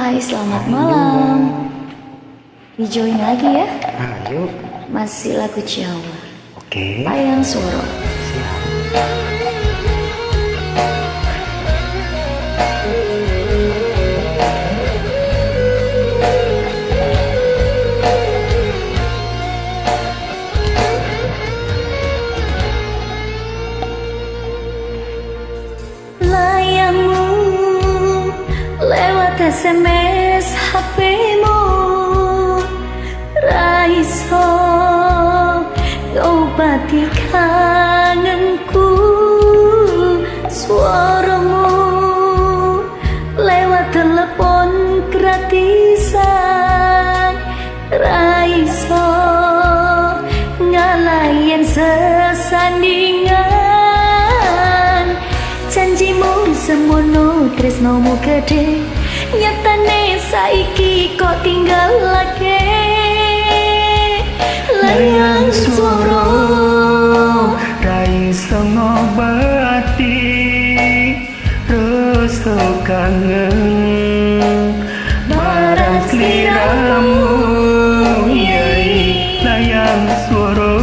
Hai, selamat malam. Di join lagi ya. Ayo. Masih lagu Jawa. Oke. Layang Sworo. Siap. Layangmu lewat SMS HP-mu ra iso ngobati kangenku. Suaramu lewat telepon gratisan ra iso ngalahin sesandingan. Janjimu semono tresnomu gede, nyatane saiki kok tinggal lagi. Layang swara ra iso ngobati rasa kangen marang sliramu. Yai layang swara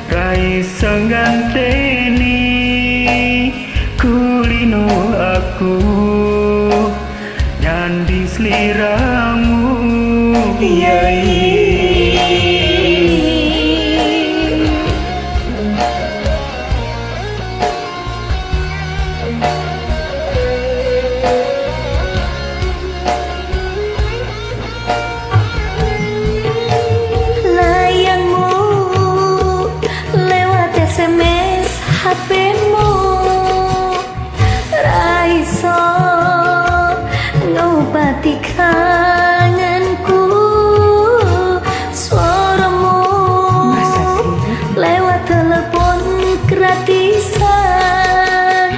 ra iso ganteni kulino aku nyanding sliramu. Yai layangmu lewat SMS HP-mu ra iso ngobati kangenku. Suaramu lewat telepon gratisan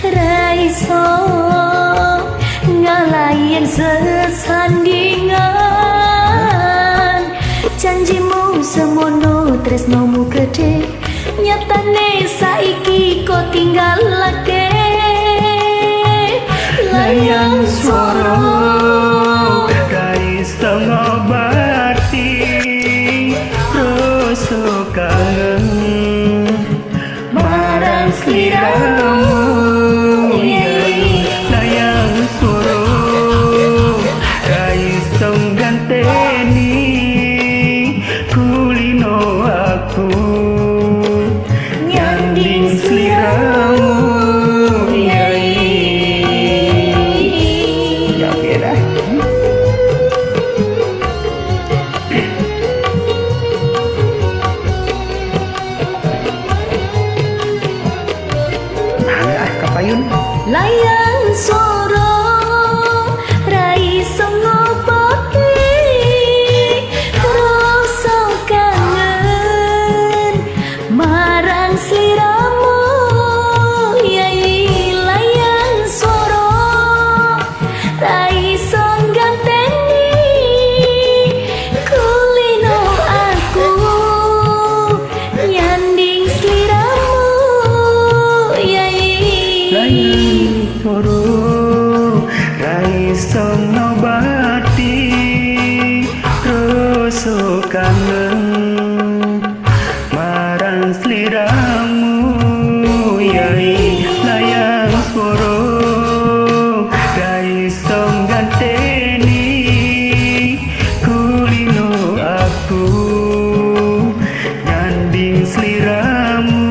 ra iso ngalahin sesandingan. Janjimu semono tresnomu gede, nyatane saiki kok tinggal lagi. Layang swara ra iso ngobati rasa kangen marang sliramu. Layang swara ra iso ganteni kulino aku nyanding sliramu. Ya oke dah. Mangga ah kapayun. Layang swara ra iso ngobati rasa kangen marang sliramu. Yai layang swara ra iso ganteni kulino aku nyanding sliramu. Yai Layang swara ra iso ngobati rasa kangen marang sliramu. Yai layang swara ra iso ganteni kulino aku nyanding sliramu.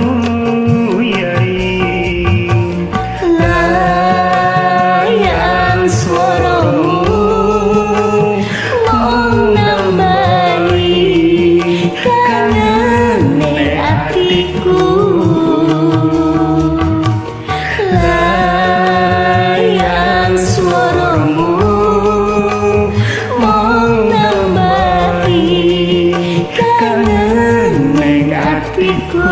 Yai layang swaramu mung nambahi kangene atiku. Layang swaramu mung nambahi kangen ning atiku.